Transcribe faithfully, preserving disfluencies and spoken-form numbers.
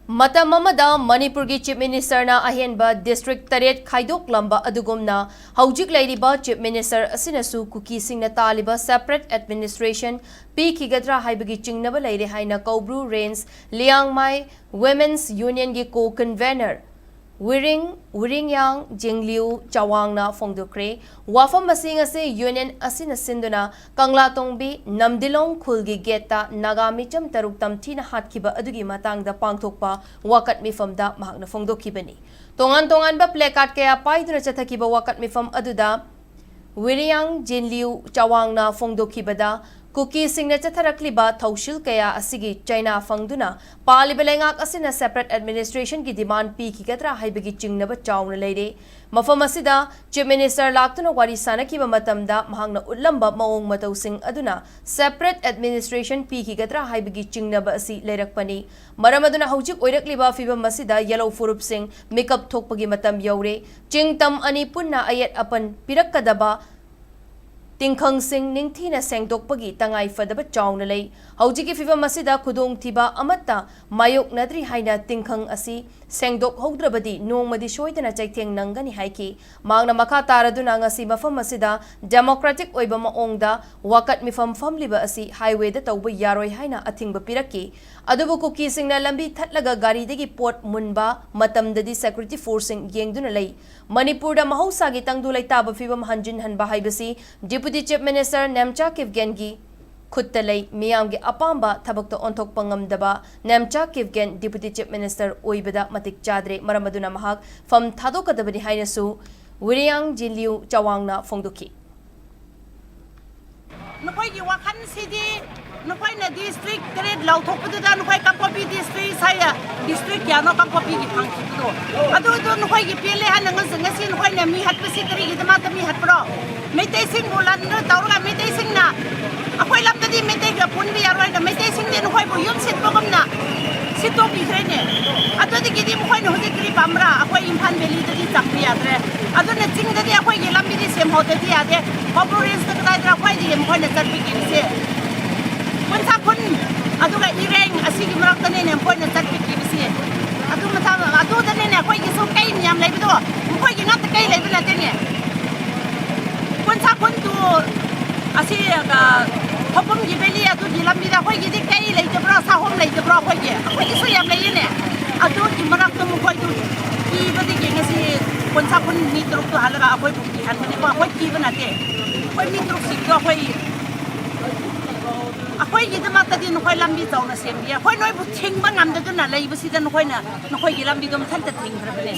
ꯃꯇꯝ ꯑꯃꯗ ꯃꯅꯤꯄꯨꯔꯒꯤ Chief Minister ꯅ ꯑꯍꯦꯟꯕ district ꯇꯔꯦꯠ ꯈꯥꯏꯗꯣꯛꯂꯝꯕ ꯑꯗꯨꯒꯨꯝꯅ, ꯍꯧꯖꯤꯛ ꯂꯩꯔꯤꯕ Chief Minister ꯑꯁꯤꯅꯁꯨ ꯀꯨꯀꯤꯁꯤꯡꯅ ꯇꯥꯜꯂꯤꯕ separate administration ꯄꯤꯈꯤꯒꯗ꯭ꯔꯥ ꯍꯥꯏꯕꯒꯤ ꯆꯤꯡꯅꯕ ꯂꯩꯔꯦ ꯍꯥꯏꯅ ꯀꯧꯕ꯭ꯔꯨ Range ꯂꯤꯌꯥꯡꯃꯥꯏ Women's Union ꯒꯤ co-convener ꯋꯤꯔꯤꯡ, ꯋꯤꯔꯤꯡꯌꯥꯡ ꯖꯤꯡꯂꯤꯎ ꯆꯋꯥꯡꯅ ꯐꯣꯡꯗꯣꯛꯈ꯭ꯔꯦ꯫ ꯋꯥꯐꯝ ꯑꯁꯤ ꯉꯁꯤ union ꯑꯁꯤꯅ ꯁꯤꯟꯗꯨꯅ ꯀꯪꯂꯥꯇꯣꯡꯕꯤ ꯅꯝꯗꯤꯂꯣꯡ ꯈꯨꯜꯒꯤ gate ꯇ ꯅꯥꯒꯥ ꯃꯤꯆꯝ ꯇꯔꯨꯛ ꯇꯝꯊꯤꯅ ꯍꯥꯠꯈꯤꯕ ꯑꯗꯨꯒꯤ ꯃꯇꯥꯡꯗ ꯄꯥꯡꯊꯣꯛꯄ ꯋꯥꯀꯠ ꯃꯤꯐꯝꯗ ꯃꯍꯥꯛꯅ ꯐꯣꯡꯗꯣꯛꯈꯤꯕꯅꯤ꯫ ꯇꯣꯉꯥꯟ ꯇꯣꯉꯥꯟꯕ placard ꯀꯌꯥ ꯄꯥꯏꯗꯨꯅ ꯆꯠꯊꯈꯤꯕ ꯋꯥꯀꯠ ꯃꯤꯐꯝ ꯑꯗꯨꯗ ꯋꯤꯔꯤꯌꯥꯡ ꯖꯤꯟꯂꯤꯎ ꯆꯋꯥꯡꯅ ꯐꯣꯡꯗꯣꯛꯈꯤꯕꯗ, ꯀꯨꯀꯤꯁꯤꯡꯅ ꯆꯠꯊꯔꯛꯂꯤꯕ ꯊꯧꯁꯤꯜ ꯀꯌꯥ ꯑꯁꯤꯒꯤ ꯆꯩꯅꯥ ꯐꯪꯗꯨꯅ ꯄꯥꯜꯂꯤꯕ ꯂꯩꯉꯥꯛ ꯑꯁꯤꯅ separate administration ꯒꯤ demand ꯄꯤꯈꯤꯒꯗ꯭ꯔꯥ ꯍꯥꯏꯕꯒꯤ ꯆꯤꯡꯅꯕ ꯆꯥꯎꯅ ꯂꯩꯔꯦ꯫ ꯃꯐꯝ ꯑꯁꯤꯗ Chief Minister ꯂꯥꯛꯇꯨꯅ ꯋꯥꯔꯤ ꯁꯥꯅꯈꯤꯕ ꯃꯇꯝꯗ ꯃꯍꯥꯛꯅ ꯎꯠꯂꯝꯕ ꯃꯑꯣꯡ ꯃꯇꯧꯁꯤꯡ ꯑꯗꯨꯅ separate administration ꯄꯤꯈꯤꯒꯗ꯭ꯔꯥ ꯍꯥꯏꯕꯒꯤ ꯆꯤꯡꯅꯕ ꯑꯁꯤ ꯂꯩꯔꯛꯄꯅꯤ꯫ ꯃꯔꯝ ꯑꯗꯨꯅ ꯍꯧꯖꯤꯛ ꯑꯣꯏꯔꯛꯂꯤꯕ ꯐꯤꯚꯝ ꯑꯁꯤꯗ ꯌꯦꯜꯍꯧ ꯐꯨꯔꯨꯞꯁꯤꯡ ꯃꯤꯀꯞ ꯊꯣꯛꯄꯒꯤ ꯃꯇꯝ ꯌꯧꯔꯦ꯫ ꯆꯤꯡ ꯇꯝ ꯑꯅꯤ ꯄꯨꯟꯅ ꯑꯌꯦꯠ ꯑꯄꯟ ꯄꯤꯔꯛꯀꯗꯕ ꯇꯤꯡꯈꯪꯁꯤꯡ ꯅꯤꯡꯊꯤꯅ ꯁꯦꯡꯗꯣꯛꯄꯒꯤ ꯇꯉꯥꯏ ꯐꯗꯕ ꯆꯥꯎꯅ ꯂꯩ꯫ ꯍꯧꯖꯤꯛꯀꯤ ꯐꯤꯚꯝ ꯑꯁꯤꯗ ꯈꯨꯗꯣꯡꯊꯤꯕ ꯑꯃꯠꯇ ꯃꯥꯌꯣꯛꯅꯗ꯭ꯔꯤ ꯍꯥꯏꯅ ꯇꯤꯡꯈꯪ ꯑꯁꯤ ꯁꯦꯡꯗꯣꯛꯍꯧꯗ꯭ꯔꯕꯗꯤ ꯅꯣꯡꯃꯗꯤ ꯁꯣꯏꯗꯅ ꯆꯩꯊꯦꯡ ꯅꯪꯒꯅꯤ ꯍꯥꯏꯈꯤ꯫ ꯃꯍꯥꯛꯅ ꯃꯈꯥ ꯇꯥꯔꯗꯨꯅ ꯉꯁꯤ ꯃꯐꯝ ꯑꯁꯤꯗ democratic ꯑꯣꯏꯕ ꯃꯑꯣꯡꯗ ꯋꯥꯀꯠ ꯃꯤꯐꯝ ꯐꯝꯂꯤꯕ ꯑꯁꯤ highway ꯗ ꯇꯧꯕ ꯌꯥꯔꯣꯏ ꯍꯥꯏꯅ ꯑꯊꯤꯡꯕ ꯄꯤꯔꯛꯈꯤ꯫ ꯑꯗꯨꯕꯨ ꯀꯨꯀꯤꯁꯤꯡꯅ ꯂꯝꯕꯤ ꯊꯠꯂꯒ ꯒꯥꯔꯤꯗꯒꯤ ꯄꯣꯠ ꯃꯨꯟꯕ ꯃꯇꯝꯗꯗꯤ security force ꯁꯤꯡ ꯌꯦꯡꯗꯨꯅ ꯂꯩ꯫ ꯃꯅꯤꯄꯨꯔꯗ ꯃꯍꯧꯁꯥꯒꯤ ꯇꯪꯗꯨ ꯂꯩꯇꯥꯕ ꯐꯤꯚꯝ ꯍꯟꯖꯤꯟꯍꯟꯕ ꯍꯥꯏꯕꯁꯤ Deputy Chief Minister ꯅꯦꯝꯆꯥ ꯀꯤꯞꯒꯦꯟꯒꯤ ꯈꯨꯠꯇ ꯂꯩ꯫ ꯃꯤꯌꯥꯝꯒꯤ ꯑꯄꯥꯝꯕ ꯊꯕꯛꯇ ꯑꯣꯟꯊꯣꯛꯄ ꯉꯝꯗꯕ Nemcha Kipgen Deputy Chief Minister ꯑꯣꯏꯕꯗ ꯃꯇꯤꯛ ꯆꯥꯗ꯭ꯔꯦ꯫ ꯃꯔꯝ ꯑꯗꯨꯅ ꯃꯍꯥꯛ ꯐꯝ ꯊꯥꯗꯣꯛꯀꯗꯕꯅꯤ ꯍꯥꯏꯅꯁꯨ ꯋꯤꯔꯤꯌꯥꯡ ꯖꯤꯟꯂꯤꯎ ꯆꯋꯥꯡꯅ ꯐꯣꯡꯗꯣꯛꯈꯤ꯫ ꯅꯈꯣꯏꯒꯤ ꯋꯥꯈꯜꯁꯤꯗꯤ ꯅꯈꯣꯏꯅ district ꯇꯔꯦꯠ ꯂꯥꯎꯊꯣꯛꯄꯗꯨꯗ ꯅꯈꯣꯏ ꯀꯥꯡꯄꯣꯛꯄꯤ district ꯍꯥꯏꯌꯦ, district ꯀꯌꯥꯅꯣ ꯀꯥꯡꯄꯣꯛꯄꯤꯒꯤ ꯐꯪꯈꯤꯕꯗꯣ? ꯑꯗꯨꯗꯣ ꯅꯈꯣꯏꯒꯤ ꯄꯦꯜꯂꯦ ꯍꯥꯏꯅ ꯉꯁꯤ, ꯉꯁꯤ ꯅꯈꯣꯏꯅ ꯃꯤ ꯍꯥꯠꯄꯁꯤ ꯀꯔꯤꯒꯤꯗꯃꯛꯇ ꯃꯤ ꯍꯥꯠꯄ꯭ꯔꯣ? ꯃꯩꯇꯩꯁꯤꯡꯕꯨ ꯂꯥꯟꯗ ꯇꯧꯔꯒ ꯃꯩꯇꯩꯁꯤꯡꯅ ꯑꯩꯈꯣꯏ ꯂꯝꯗꯗꯤ ꯃꯩꯇꯩꯒ ꯄꯨꯟꯕ ꯌꯥꯔꯣꯏꯅ ꯃꯩꯇꯩꯁꯤꯡꯗꯤ ꯅꯈꯣꯏꯕꯨ ꯌꯨꯝ ꯁꯤꯠꯄꯒꯨꯝꯅ ꯁꯤꯠꯇꯣꯛꯄꯤꯈ꯭ꯔꯦꯅꯦ꯫ ꯑꯗꯨꯗꯒꯤꯗꯤ ꯃꯈꯣꯏꯅ ꯍꯧꯖꯤꯛ ꯀꯔꯤ ꯄꯥꯝꯕ꯭ꯔꯥ? ꯑꯩꯈꯣꯏ ꯏꯝꯐꯥꯜ valley ꯗꯗꯤ ꯆꯪꯕ ꯌꯥꯗ꯭ꯔꯦ꯫ ꯑꯗꯨꯅ ꯆꯤꯡꯗꯗꯤ ꯑꯩꯈꯣꯏꯒꯤ ꯂꯝꯕꯤꯗꯤ ꯁꯦꯝꯍꯧꯗꯗꯤ ꯌꯥꯗꯦ꯫ ꯀꯣꯀ꯭ꯔꯨ Range ꯇ ꯀꯗꯥꯏꯗꯔ ꯈ꯭ꯋꯥꯏꯗꯒꯤ ꯃꯈꯣꯏꯅ ꯆꯠꯄꯤꯈꯤꯕꯁꯦ? ꯀꯣꯟꯁꯥꯈꯨꯟ ꯑꯗꯨꯒ ꯏꯔꯦꯡ ꯑꯁꯤꯒꯤ ꯃꯔꯛꯇꯅꯤꯅꯦ ꯃꯈꯣꯏꯅ ꯆꯠꯄꯤꯈꯤꯕꯁꯦ꯫ ꯑꯗꯨ ꯃꯇꯝ ꯑꯗꯨꯗꯅꯤꯅꯦ ꯑꯩꯈꯣꯏꯒꯤꯁꯨ ꯀꯩ ꯃꯌꯥꯝ ꯂꯩꯕꯗꯣ, ꯃꯈꯣꯏꯒꯤ ꯉꯥꯛꯇ ꯀꯩ ꯂꯩꯕ ꯅꯠꯇꯦꯅꯦ꯫ ꯀꯣꯟꯁꯥꯈꯨꯟ ꯇꯨ ꯑꯁꯤ, ꯑ, ꯈꯧꯄꯨꯝꯒꯤ ꯚꯦꯂꯤ ꯑꯗꯨꯒꯤ ꯂꯝꯕꯤꯗ ꯑꯩꯈꯣꯏꯒꯤꯗꯤ ꯀꯩ ꯂꯩꯇꯕ꯭ꯔꯣ, ꯁꯥꯍꯣꯝ ꯂꯩꯇꯕ꯭ꯔꯣ? ꯑꯩꯈꯣꯏꯒꯤ, ꯑꯩꯈꯣꯏꯒꯤꯁꯨ ꯌꯥꯝ ꯂꯩꯌꯦꯅꯦ꯫ ꯑꯗꯨꯒꯤ ꯃꯔꯛꯇ ꯃꯈꯣꯏꯗꯨ ꯀꯤꯕꯗꯒꯤ ꯉꯁꯤ ꯀꯣꯟꯁꯥꯈꯨꯟ ꯃꯤ ꯇꯔꯨꯛꯇꯨ ꯍꯜꯂꯒ ꯑꯩꯈꯣꯏꯕꯨ ꯀꯤꯍꯟꯕꯅꯦꯀꯣ꯫ ꯑꯩꯈꯣꯏ ꯀꯤꯕ ꯅꯠꯇꯦ꯫ ꯑꯩꯈꯣꯏ ꯃꯤ ꯇꯔꯨꯛꯁꯤꯡꯗꯣ ꯑꯩꯈꯣꯏ, ꯑꯩꯈꯣꯏꯒꯤꯗꯃꯛꯇꯗꯤ ꯅꯈꯣꯏ ꯂꯝꯕꯤ ꯆꯥꯎꯅ ꯁꯦꯝꯕꯤꯌꯦ꯫ ꯑꯩꯈꯣꯏ ꯅꯣꯏꯕꯨ ꯊꯤꯡꯕ ꯉꯝꯗꯗꯨꯅ ꯂꯩꯕꯁꯤꯗ ꯅꯈꯣꯏꯅ ꯅꯈꯣꯏꯒꯤ ꯂꯝꯕꯤꯗꯣ ꯃꯊꯟꯇ ꯊꯤꯡꯈ꯭ꯔꯕꯅꯦ꯫